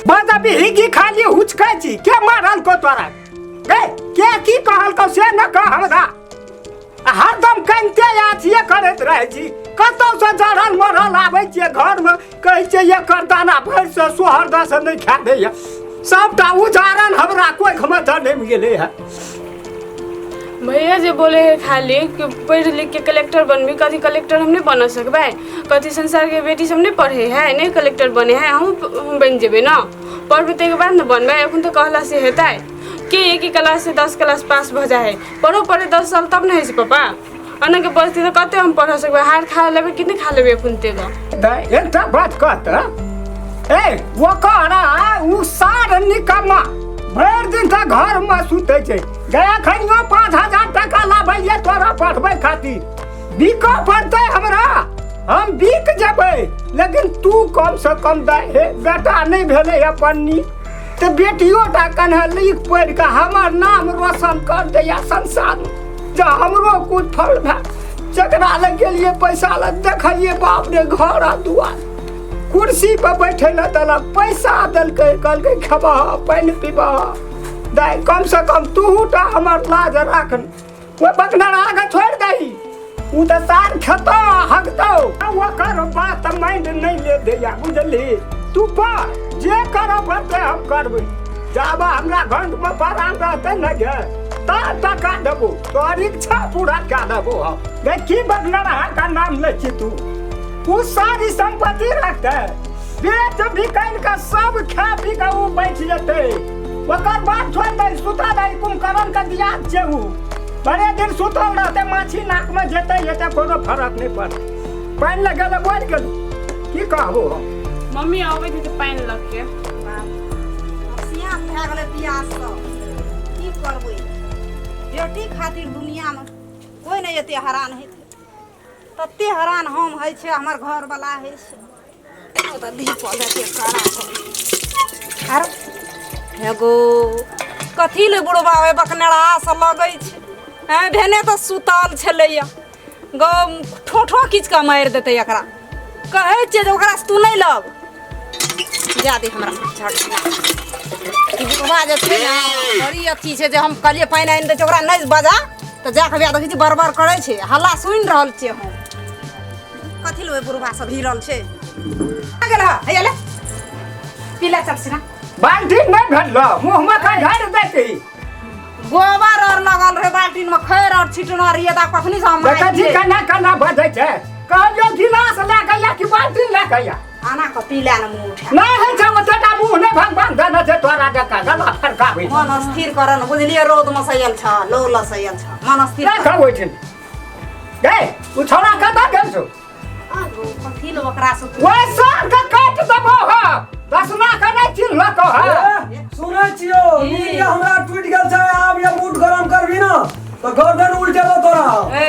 बदबी की खाली हुचकै छी के मारल को तोरा ए के की कहल को से न कह हमरा आ हरदम कनिते अथिए करैत रहै छी कतौसँ जड़ल मरल आबै छियै घरमे कहै छियै एकर दाना भरिसँ सोहर दसँ नहि खा दैए सबटा उजाड़ल हमरा कोखिमे जनमि गेलै हँ। भैया जे बोले है खाली कि पढ़ लिख के कलेक्टर बनबी, कथी कलेक्टर हम नहीं बन सकबै, कथी संसार के बेटी सब नहीं पढ़े है, नहीं कलेक्टर बने है, हम बन जेबै ना, पढ़बै ताहिके बाद ने बनबै। एखन तऽ कहला से हेतै के एक क्लास से 10 क्लास पास भऽ जाइ है, पढ़ो पढ़े 10 साल तब ने होइ छै पापा। एना के परिस्थिति तऽ कते हम पढ़ सकबै, हार खा लेबै कि नहि खा लेबै एखन ते गऽ। तऽ एकटा बात कहत ए ओकर उ सार निकम्मा भरि दिन तऽ घरमे सुतै छै गया खनियो 5000 टाका लाबैये तोरा पढ़बै खातिर बिकऽ पड़तै हमरा, हम बिक जेबै लेकिन तू कम से कम दे हे बेटा नहि भेलै अपन नीक तऽ बेटियो टा कन्हे लिख पढ़ि कऽ हमर नाम रोशन कर दैया संसार जे हमरो कुछ फल भए। जकरा लग गेलियै पैसा लग देखलियै बाप रे घर आ दुआर कुर्सी पर बैठे लए देलक पैसा देलकै कहलकै खेबह पानि पीबह दाइ कम से कम तूहू टा हमर लाज राख। ओहि बकनरा के छोड़ि दही उ तऽ सार खेतौ हगतौ ओकर बात माइंड नहि ले दैया बुझली। तू पढ़ जे करऽ पड़तै हम करबै, जाबा हमरा घंटमे परान रहतै ने गे ता टका देबो तोहर इच्छा पूरा कए देबो हम। गे की बकनरा के नाम लै छी तू, उ सारी संपत्ति रखतै बेच बिकैन के सब खा पी के उ बैठ जेतै, ओकर बाद छोड़ दै सुता दै कुंभकर्ण के दिया छै उ बड़े दिन सुतल रहतै माछी नाक में जेतै एते कोनो फरक नहि पड़तै। पानि लग गेलै बढ़ि गेलै की कहबो हम। मम्मी आबै छै तऽ पानि लऽ के सियान भए गेलै पियाससँ, की करबै बेटी खातिर दुनियामे कोइ नहि एते हरान हेतै तते हरान हम होइ छै हमर घरवला होइ छै। ओतऽ धीपल हेतै कड़ा आर एगो कथी ले बुढ़बा ओहि बकनेरा से लगै छै हैं भेने तऽ सुतल छलैया गौ ठोठो खींच कऽ मारि देतै एकरा, कहै छियै जे ओकरासँ तू नहि लग जा दे हमरा झट ई बुढ़बा जे छै ने बड़ी अथी छै जे हम कहलियै पानि आनि दै छै ओकरा नहि बजा तऽ जाकऽ वएह देखै छी बड़बड़ करै छै हल्ला सुनि रहल छियै हम। कथी ले ओहि बुढ़बा सब भिड़ल छै आ गेल हँ हैया ले पी ले चल सिना। बाल्टी नहि भेटलो मुँहमे का ढारि दैत गोबर और लगल रहे बाल्टीन में खैर और छिटना रहिए तऽ कखनी से हम देखै छी केना केना बजै छै कहलियौ गिलास लए कऽ या कि बाल्टी लए कऽ या आना कऽ पी ले ने मुँह उठा नहि होइ छै ओतेटा मुँह नहि भगवान देने छै तोरा जकाँ गला फरकाबै मन स्थिर कर ने बुझलियै रौद में सयल छ लौ लसैयल छ मन स्थिर नहि खाओ ओहिठाम गै ओ छौड़ा कतऽ गेल छौ? कथी ले ओकरा से ओहि साल के काटि देबौ हम दसमा के नहि चिन्हलकौ हँ। सुनै छियौ नींद हमरा टूटि गेल छै आब ये मूड गरम करबी ना तऽ गर्दन उल्टेबो तोरा। ए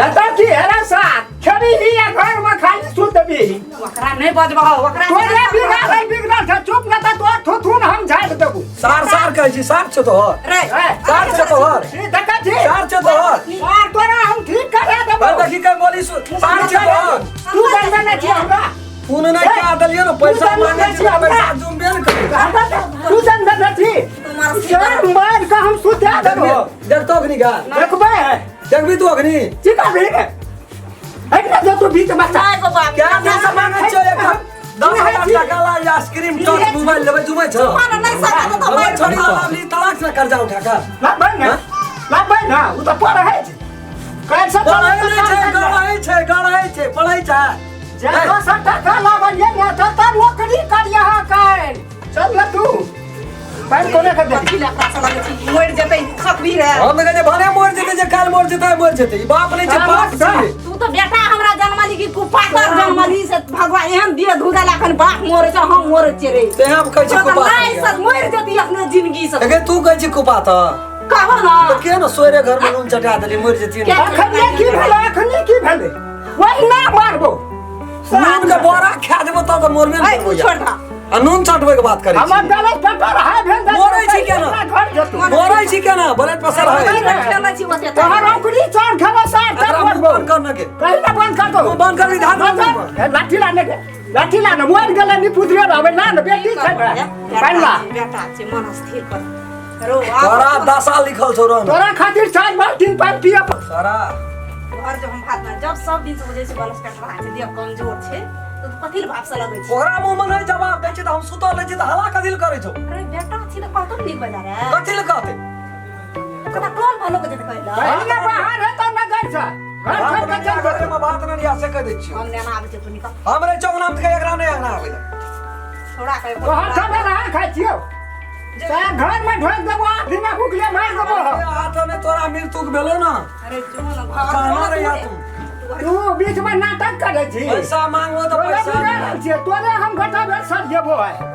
एतऽ की हेरे साथ खेबही या घरमे खाली सुतबही ओकरा नहि बजबहो ओकरा तोरे बिगड़ल बिगड़ल छै चुप न तऽ तोर थुथुन हम झाड़ि देबौ। सार सार कहै छी सार छौ तोहर रे सार छौ तोहर ई देखै छी सार छौ तोहर सार तोरा हम ठीक करा देबौ। देखी के बोली सार छौ तोहर तू जानबे नहि छी हमरा फोन नहि कए देलियै ने पैसा मांगे छी पैसा जुमबे ने करै। तू जानबे नहि छी सर मार के हम सुता देबौ। देखतो अखनी गा देखबै देखबी तू अखनी की करबी रे एकरा जो तू बीच में नहि गो बाप क्या पैसा मांगे छौ एक 10,000 टका ला आइसक्रीम टच मोबाइल लेबै जुमै छौ मन नहि सकत तऽ मारि छोड़ी लावली तलाक से कर्जा उठा कर लाबै ना लाबै ना उ तऽ पढ़ै छै कैसे पढ़ै नहि छै गढ़ै छै गढ़ै छै पढ़ै छै जे 10 टका लाबलियै ने तऽ नौकरी करियह काल्हि चल ने तू पानि कोने के दे कथी ले ओकरा से लगै छी मरि जेतै सकबी रे। हम तऽ कहै छियै भने मरि जेतै जे काल्हि मरि जेतै मरि जेतै ई बाप नहि छै बाप छै। तू तऽ बेटा हमरा जनमली कि कुपातर जनमली से भगवान एहन दिए धुरल अखन बाप मरे छै हम मरे छियै रे। तें हम कहै छी कुपातर नहि सर मरि जेती अपने जिंदगी से। एगे तू कहै छी कुपातर कहबो ना तऽ के ने सोरे घर में नून चटा देली मरि जेती ने। अखनी की भेलै अखनी की भेलै वही ना मारबो नून के बोरा खा देबो तब तऽ मरबे ने ऐ, करबो छोड़ दा। आ नून चटबै के बात करै छी। हमर गलत पेपर है भेल मरै छी केना? घर जेतौ मरै छी केना ब्लड प्रेशर है छी ओते तोहर औकरी चोर खेबो सार एकरा मुँह बंद कर न के कहीं ना बंद कर दो मुँह बंद कर ध्यान लाठी लाने के लाठी ला ने मरि गेलै निपुतरे रहबै ला ने बेटी छै ने पानि ला। बेटा छै, मन स्थिर कर रो। तोरा दशा लिखल छौ रह। तोरा खातिर चार बाल्टीन पानि पिए। सारा घर जो हम भात बना जब सब दिन से बुझै छै बनस कटवा छै, देह कमजोर छै, तऽ कथी लए भाप से लगै छै? ओकरा मुंह में नहीं जवाब दै छै तऽ हम सुतल रहै छी तऽ हला कथी लए करै छौ? अरे बेटा छी तऽ कहतो ने नीक बजा रे। कथी लए कहतै? कता टोल भलो के जेतै कहै लए। पहिने बाहर है तऽ नजर छै घर छोड़ि कऽ चलि घरे में बात नहीं आ से कह दै छियौ। हम नेना आबै छै, तू निकल। हमरे चौक नाम के एकरा नहीं अंगना आबै दे। छोड़ा के। तोहर सब रहा खाइ छियौ से घर में ढोक देबो, आठ दिना भुखले मारि देबो। हाथ में तोरा मृत्यु भेलो ना। अरे जो न घर। कहाँ रहिया तू? तू बीच में नाटक करै छी। पैसा मांगो तऽ तोरे पैसा बिगड़ल छियै, तोरे हम घटा बेर सर जेबो है।